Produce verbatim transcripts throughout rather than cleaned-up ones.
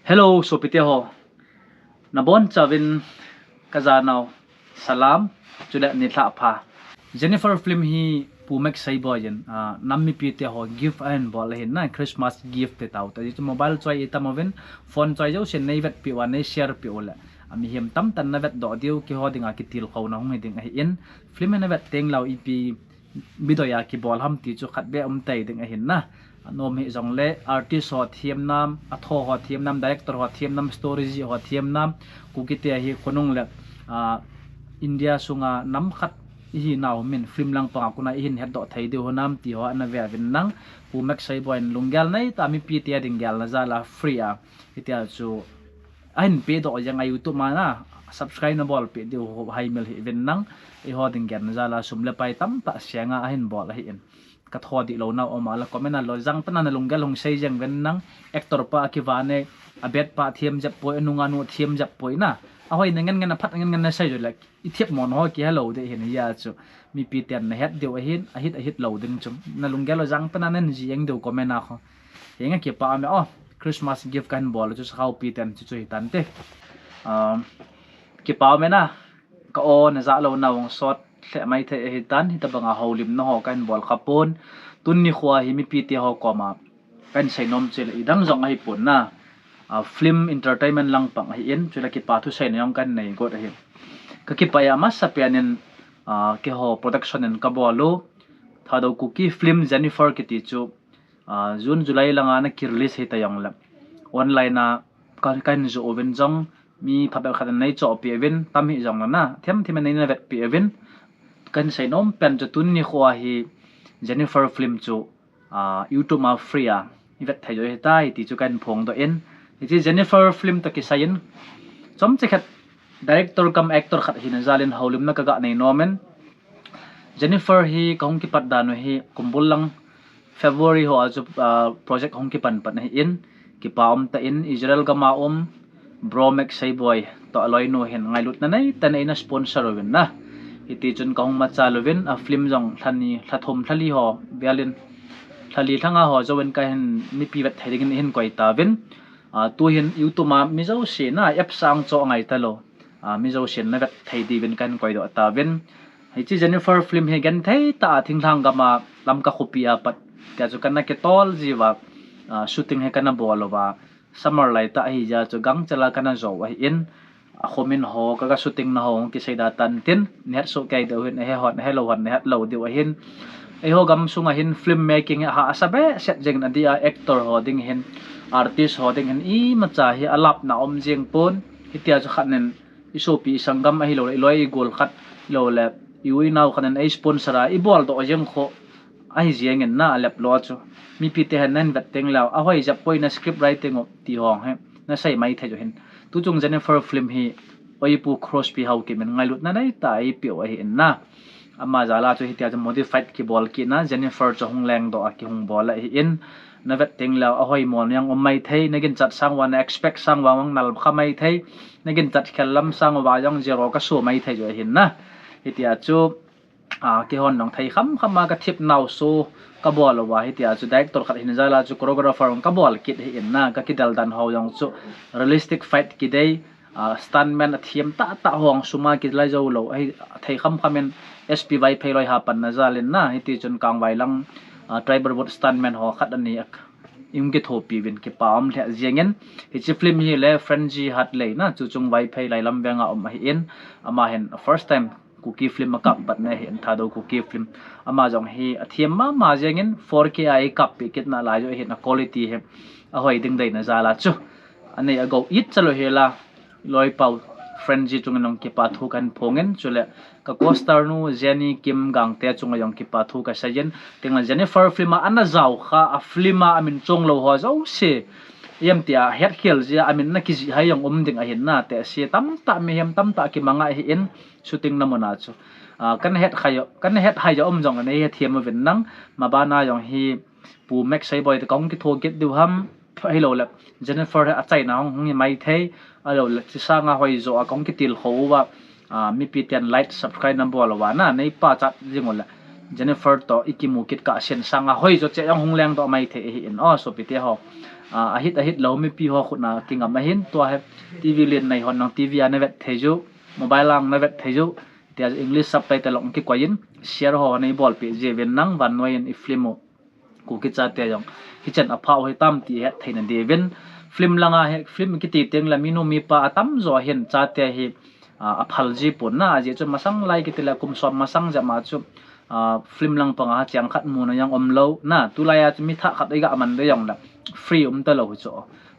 Hello, sopite ho. Nabonchauvin kajanau salam, chule nilhah pha. Jennifer film hi Pu Max Seiboi in, ah, nam mipite ho gift ahin bol ahin na, Christmas gift ti tau. Tachu mobile choi itam uvin, phone choi jousen neivetpeh uva, neishare peh uleh, ah, mihem tamtah in navetdoh diu, keiho dinga kitilkhouna hung hiding ahin. Film hi navet tengleu ipi bidoi a kibol ham ti chu khatvei umtei ding ahin na. Anom hijongle artist ho thiam nam, atho ho thiam nam, director ho thiam nam, story jih ho thiam nam, Kukite hi khonung le, ah, India sunga nam khat ihinau min film langpanga kona ihin hetdoh thei diu hinam ti ho ana ve uvin lang. Pu Max Seiboi in lunggel neitah a mipite dinga gelna jal a free a, hitia chu ahin pehdoh jeng a YouTube a na, subscribe nabolpeh diu ho haimil hih uvin lang. Eiho dinga gelna jal a sum le pai tamtah senga ahin bol ahin. Katho dihlou nau um a le comment a lojang tah a nalunggel hung sei jeng uvin lang. Actor pa akivan e, abet pa thiam jep poi, anungah nu thiam jep poi na. Ahoi nangen ngen, aphat nangen ngen nasei jouleh ithep mon ho kihelou ding ahin, hijeh chun mipiten nahet diu ahin, ahit ahit lou ding chu. Nalunggel lojang tah a nahin jih jeng diu comment a khu. Hinge, kipa ume o, Christmas gift kahin bol chu sakhaopi ten chu chu hitante. Um, kipa ume na, ka o najah louna hung sot lheh maithei ahitan, hitobanga houlimna ho kahin bol khapon. Tuni nikho hi mipite ho koma kahin seinom chu le idang jong ahipon na. Ah, film entertainment langpang ahin, chule kipa thuseina jong kahin nei got ahi. Kakipah e, amasapen in, ah, keiho production in kabol u Thadou Kuki film Jennifer kiti chu, ah, June July langa ana kirelease hita jongle online a ka, kahin joh uvin jong mi phabep khat in neichohpeh uvin, tam hijongle na, themthem in neina vetpeh uvin. Kahin seinom pen chu tuni nikho hi Jennifer film chu, ah, YouTube a free a ivet thei jou hitai ti chu kahin phongdoh in. Hiche Jennifer film toh kisai in chomcha khat director cum actor khat hina jal in houlimna kaga nei nom in. Jennifer hi kahung kipat dan u hi kumbul lang February ho a chu, ah, project hung kipan pan ahin, kipa umtah in Israel gam a um Bro Max Seiboi toh aloinu hin ngailutna neitah in eina sponsor uvin na. Hiti chun kahung machal uvin, a film jong lhani, lhathum lhali ho vel in, lhali lhanga ho jouvin kahin mipi vet thei dingin eihin koi tauvin. Ah, tuhin YouTube a mi jousen a apps a hung choh ngai talou, ah, mi jousen navet thei diuvin kahin koidoh tauvin. Hiche Jennifer film hi genthei tah a thinglhang gam a Lamka khopi a pat tia chu kana kitol jiuva, ah, shooting hi kana bol uva, summer laitah ahijeh chun gangchel a kana jou ahin, akhomin ho, kaga shooting na ho hung kisei da tan tin, nahet soh kei diu hin, ahe hon, ahelou hon, nahet lou diu ahin. Eiho gamsunga hin film making hi ahahsa behseh jengin, adeh a actor ho ding hin, artist ho ding hin, imacha hi alapna um jeng pon. Hitia chu khat nin isopi isanggam ahilouleh iloi igol khat, ahilouleh i-u inao khat nin ei sponsor a ibol doh jeng khu ahi jengin na, alep lou chu. Mipite hin nahin vet tengleu ahoi jep poi, na script writing u ti ho hi nasei maithei u hin. Tuchung Jennifer film hi Oipu Crosby Haokip in ngailutna neitah a eipeh u ahin na. Ama jal a chu hitia chu modified kibol kit na, Jennifer chu hung lengdoh a kihung bol ahin. Navet tengleu ahoimo jong um maithei, naginchat sang uva, na expect sang uva jong nal kha maithei, naginchat khel lam sang uva jong zero kaso maithei u ahin na. Hitia chu, ah, keihon jong thei khamkham a kathep nau show kabol uva, hitia chu director khat hina jal a chu choreographer jong kabol kit ahin na, kakidel dan ho jong chu realistic fight kidei, ah, stuntman athem tahtah ho jong sum a kilai jou lou ahi, thei khamkham in S P Vaiphei loi hapanna jal in na, hiti chun Kangvai lang, ah, tribal wood stuntman ho khat ani a ihung kithopi uvin kipa um lheh jengin, hiche film hi le Frenzy Hatlei na, chuchung Vaiphei Lailam veng a um ahin, ama hin first time Kuki film akap patna ahin, Thadou Kuki film. Ama jong hi athem mama jengin four K a eikappeh kitna lai u ahin, a quality hi ahoi ding deina jal a chu anei agou it chalou hel a, loipau Frenzy chungin jong kipa thu kahin phongin, chule ka co-star nu Jenny Kim Gangte chunga jong kipa thu kaseiyin, tengle Jennifer film a ana jao kha, a film a amin chong lou ho jouse, ijem tia hetkhel jeh a amin ana kijih hai jong um ding ahin na, tehse tamtah mihem tamtah kimang ahin, shooting na mun a chu, ah, kana het hai, kana het hai jong um jongle neihethem uvin lang, mabana jong hi Pu Max Seiboi toh kahung kitho kit diu ham, ahilouleh Jennifer hi achaina hung hung hi maithei, ahilouleh hiche sanga hoijo a kahung kitilkhou uva, ah, mipiten like subscribe nabol uva na neipachat jing uleh Jennifer toh ikimu kit kahsen sanga hoijo cheh jong hung lengdoh maithei ahin, o sopite ho. A, ahit, ahit lou mipi ho khut na kingam ahin, tua hi T V len nei hon nang T V a na vet thei u, mobile a na vet thei u, tia English subtitle ong kikoi in, share ho nei bolpeh jiuvin nang, vannoi in i film u Kuki chate jong hichan apha u hitam ti het theina diuvin. Film langa hi, film kiti teng le minu mipa atamjo hin chate hi, a, aphal ji pon na, ajeh chu masang lai kiti le kum som masang jep ma chu, a, film lang panga chang khat muna jong umlou na, tulai a chu mi thah khat iga man de jong le free um talou hi chu.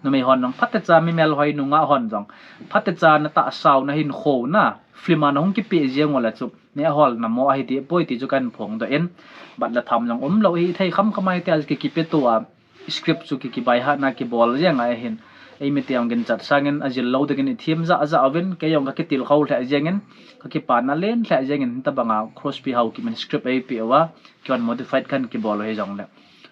Numei hon jong phatecha mi melhoi nungah hon jong phatecha na tahsa u na hinkho u na film a na hung kipeh jeng u le chu neh hol na mo ahi ti poi ti chu kahin phongdoh in, bat le tham jong umlou hi thei kham kham ahi tia ki kipe tua script chu ki kibai hahna kibol jeng ahin, eimi te jong ginchat sangin ajil lou dingin i them jah jah uvin, kei jong ka kitilkhou lheh jengin, ka kipana len lheh jengin, hitabanga Crosby Haokip in script eipeh uva, kihon modified kahin kibol u hijongle,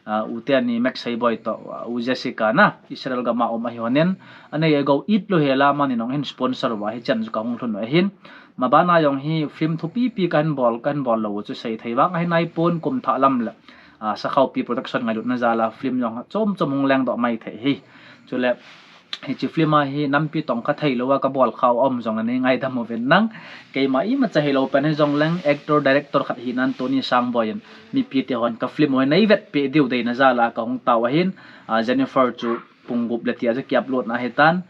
a, u teni Max Seiboi toh, a, u Jessica na, Israel gam a um ahi honin, anei agou it lou hela, amani jong hin sponsor uva hichan chu kahung lhun u ahin, mabana jong hi film thupipi kahin bol, kahin bol lou u chu seithei vang ahi naipon, kum thah lam le, a, Sakhaopi Production ngailutna jal a film jong chom chom hung lengdoh mai thei hi. Chule hiche film a hi nampi tongkha theilou a kabol khau um jongle nei ngaidam uvin nang. Keima imacha hilou pen hijongleng actor director khat hinan Tony Sangboi in mipi te hon ka film u hi nei vetpeh diu deina jal a kahung tao ahin, a, Jennifer chu pung gup le tia chu ki upload na hitan.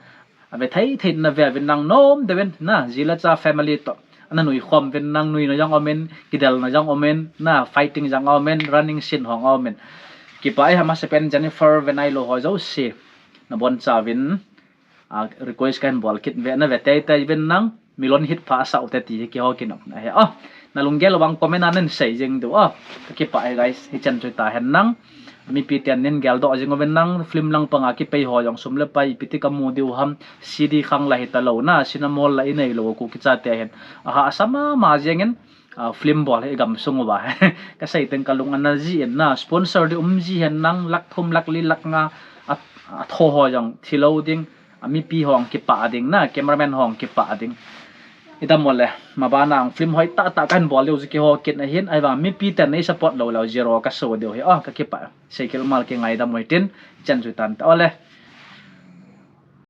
Ave thei thei na ve uvin nang, nom deuvin na, ji le cha family toh ana nui khom uvin nang, nuina jong umin, kidelna jong umin na, fighting jong umin, running scene hong umin. Kipah e, amasapen Jennifer ve nailou ho jouse, nabonchauvin, a, request kahin bol kit uve, na ve teitei uvin nang, milon hit pha asah ute ti hi keiho kinopna ahi. O, nalunggel uvang comment a nahin sei jeng diu o. Kakipah e guys, hichan chu tahen nang. Mipi ten nin geldoh jing uvin nang, film lang panga kipei ho jong sum le pai ipi ti kamu diu ham, C D khang la hitalou na, cinema hall la inei lou, Kuki chate hin ahahsa mama jengin, a, film bol hi igamsung uva kasei teng kalung ana ji in na, sponsor di um ji hen nang, lakh thum, lakh li, lakh nga a, atho ho jong thilou ding, a, mipi hong kipah ding na, cameraman hong kipah ding. Idam ule, mabana jong film hoi tahtah kahin bol diu chu keiho kin ahin, ahivang mipi ten nei support lou leu zero kaso diu hi o, kakipah. Seikhel mal kingaidam uvin tin, chan chu tan ta ole.